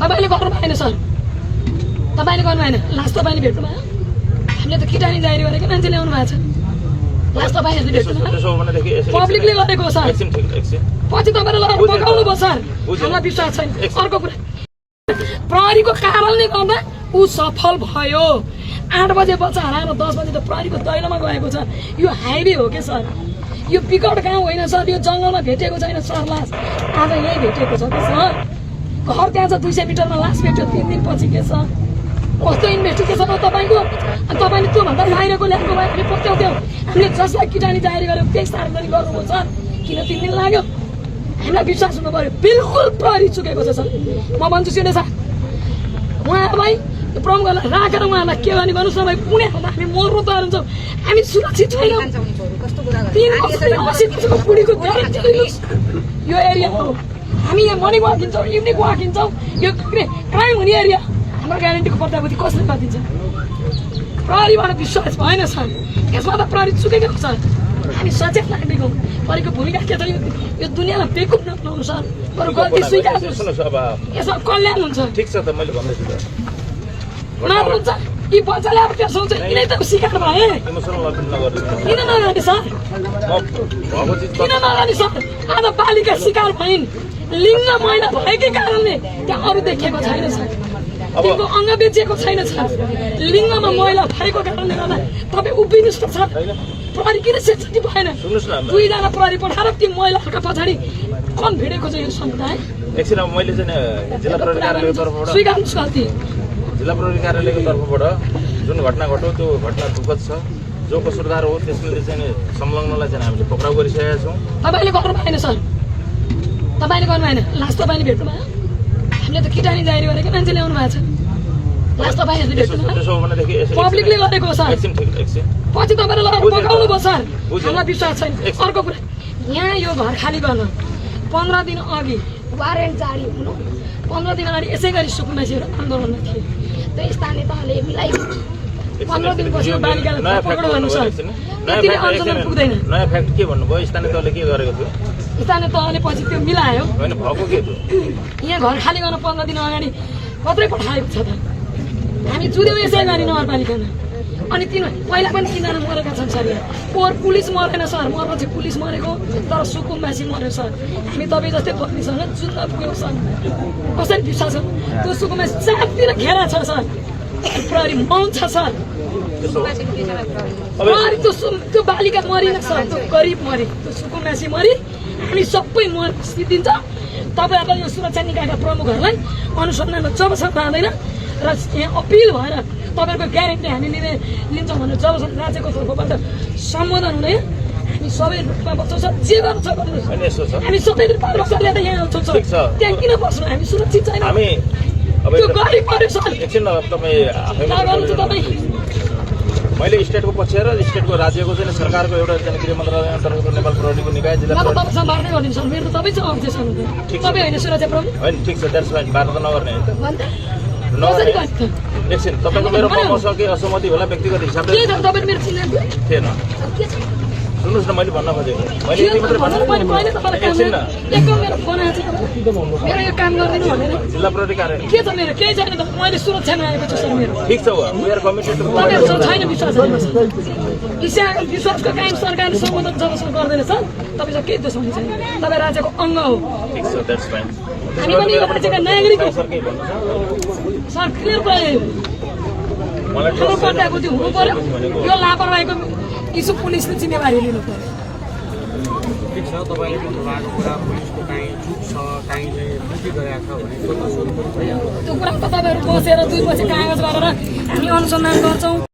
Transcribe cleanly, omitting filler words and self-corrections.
तपाईँले गर्नु भएन सर, तपाईँले गर्नु भएन। लास्ट तपाईँले भेट्नु भयो, हामीले त किटानी जारी गरेको मान्छे ल्याउनु भएको छ। लास्ट तपाईँहरूले भेट्नु भयो, पब्लिकले गरेको हो सर। पछि तपाईँले लगेर पकाउनु भयो सर, हामीलाई विश्वास छैन। अर्को कुरा, प्रहरीको कारणले गर्दा ऊ सफल भयो। 8 बजे बच्चा हराएर 10 बजे त प्रहरीको दैलोमा गएको छ। यो हाइवे हो के सर, यो पिकट गाउँ होइन सर, यो जङ्गलमा भेटेको छैन सर लास, आज यहीँ भेटेको छ कि सर। घर त्यहाँ छ 200 मिटरमा लास भेट्यो 3 दिनपछि के सर। कस्तो इन्भेस्टिगेसन हो तपाईँको? अनि तपाईँले त्योभन्दा बाहिरको ल्याएको भए हामीले पत्याउँथ्यौँ। हामीले जसलाई किटानी जारी गर्यो त्यही सार्वजनिक गर्नुभयो सर। किन 3 दिन लाग्यो? हामीलाई विश्वास हुनु पर्यो। बिल्कुल प्रहरी चुकेको छ सर। म भन्छु सुने सर, उहाँहरूलाई प्रमुखहरूलाई राखेर उहाँहरूलाई के गर्ने गर्नुहोस् न भाइ। पुणे हामी मर्नु तयार हुन्छौँ, हामी सुरक्षित छैनौँ। 3 वर्षदेखि 80 वर्षको बुढीको ग्यारेन्टी दिनुहोस्। यो एरिया हो, हामी यहाँ मर्निङ वाक हिँड्छौँ, इभिनिङ वाक हिँड्छौँ। यो क्राइम हुने एरिया, हाम्रो ग्यारेन्टीको प्रत्याभूति कसले गरिदिन्छ? प्रहरीबाट विश्वास भएन सर। यसमा त प्रहरी चुकेको सर। हामी सचेत नागरिक हौँ। प्रहरीको भूमिका के छ? यो दुनियाँलाई बेकुफ नबनाउनु सर, बरु गल्ती स्वीकार्नुहोस्, यसमा कल्याण हुन्छ। ठिक छ त, मैले भन्दैछु त हुन्छ। यी बच्चाले अब त्यो सोच्छ, यिनै त शिकार भए। किन नगर्ने सर? किन नगर्ने सर? आज बालिका शिकार भइन्, लिङ्ग महिला भएकै कारणले त्यहाँ अरू देखिएको छैन सर। तिनको अङ्ग बेचिएको छैन सर, लिङ्गमा महिला भएको कारणले गर्दा तपाईँ उभिनुहोस् त सर। प्रहरी किन सेन्सिटिभ भएन? 2 जना प्रहरी पठाएर ती महिलाहरूका पछाडि कन भिडेको छ यो समुदाय? एकछिन अब मैले चाहिँ जिल्ला प्रहरी कार्यालयको तर्फबाट स्वीकार्नुहोस् गल्ती। जिल्ला प्रहरी कार्यालयको तर्फबाट जुन घटना घट्यो त्यो घटना दुःखद छ। जो कसुरदार हो त्यसले चाहिँ संलग्नलाई चाहिँ हामीले पक्राउ गरिसकेका छौँ। तपाईँले गर्नु भएन सर, तपाईँले गर्नु भएन। लास्ट तपाईँले भेट्नु भयो, हामीले त किटानी जारी गरेको मान्छे ल्याउनु भएको छ। लास्ट तपाईँहरूले भेट्नु भयो, पब्लिकले गरेको हो सर। पछि तपाईँले लगेर पकाउनु भयो सर, हामीलाई विश्वास छैन। अर्को कुरा, यहाँ यो घर खाली गर्न 15 दिन अघि वारेन्ट जारी हुनु, 15 दिन अगाडि यसै गरी सुकुम्बासीहरू आन्दोलनमा थिए। त्यो स्थानीय तहले मिलाइ 15 दिनपछि बालिकालाई पक्राउ गर्नु सर। त्यतिले अञ्चलन पुग्दैन। नयाँ फ्याक्ट के भन्नुभयो? स्थानीय तहले के गरेको थियो? स्थानीय तहले पछि त्यो मिलायो। होइन भएको के थियो? यहाँ घर खाली गर्न 15 दिन अगाडि कत्रै पठाएको छ त। हामी जुर्यौँ यसै गरी नगरपालिकामा। अनि पहिला पनि 3 जना मरेका छन् सर यहाँ। पोहोर पुलिस मरेन सर, मर्न चाहिँ पुलिस मरेको, तर सुकुम्बासी मर्यो सर। हामी तपाईँ जस्तै पत्नीसँग जुन्न पुग्यौँ सर। कसरी विश्वास हो? त्यो सुकुम्बासी चारतिर घेरा छ सर, प्रहरी मौन छ सर। प्रहरी त्यो बालिका मरिन सर, त्यो गरिब मरि, त्यो सुकुम्बासी मरि, हामी सबै दिन्छ। तपाईँहरूलाई यो सुरक्षा निकायका प्रमुखहरूलाई अनुसन्धानमा जबसम्म जाँदैन र यहाँ अपिल भएर तपाईँहरूको ग्यारेन्टी हामी लिन्छौँ भने जबसम्म राज्यको तर्फबाट सम्बोधन हुँदैन हामी सबै रूपमा बस्छौँ सर। जे गर्नु छ गर्नुहोस्, हामी सबै बाल बच्चाले त यहाँ आउँछौँ सर। त्यहाँ किन बस्नु? हामी सुरक्षित छैन। त्यो गरिब पऱ्यो सर। एकछिन तपाईँ मैले स्टेटको पक्ष र स्टेटको राज्यको चाहिँ सरकारको एउटा चाहिँ गृह मन्त्रालय अन्तर्गत नेपाल प्रहरीको निकाय जिल्ला तपाईँसँग बार्ता गरिदिनु सर। मेरो त तपाईँ चाहिँ अध्यक्ष हुनु, तपाईँ होइन सुरक्षा प्रमुख होइन। ठिक छ, द्याट्स फाइन। बार्ता नगर्ने होइन त। एकछिन तपाईँको मेरो मसँग केही असहमति होला व्यक्तिगत हिसाबले थिएन। सुन्नुहोस् न, मैले भन्न खोजेको मैले यति मात्रै एकछिन न, जिल्ला प्रहरी कार्यालय के छ मेरो? केही छैन त, मैले सुरक्षामा आएको छु सर। मेरो ठिक छ, वी आर कमिटेड टु तपाईँहरूसँग छैन विश्वास। विश्वासको कायम सरकारले सम्बोधन जबसम्म गर्दैन सर, तपाईँसँग केही दोष हुने छैन। तपाईँ राज्यको अङ्ग हो। ठिक छ, द्याट्स फाइन। हामी पनि यो राज्यका नागरिक हो सर। के भन्नु सर? क्लियर भयो। हाम्रो प्रत्याभूति हुनु पर्यो। यो लापरवाहीको इस्यु पुलिसले जिम्मेवारी लिनु पर्यो। ठिक छ, तपाईँले भन्नुभएको कुरा पुलिसको काहीँ चुक छ, काहीँ चाहिँ त्रुटि गरेको छ भने त्यो कुरा त तपाईँहरू बसेर 2 बजे कागज गरेर हामी अनुसन्धान गर्छौँ।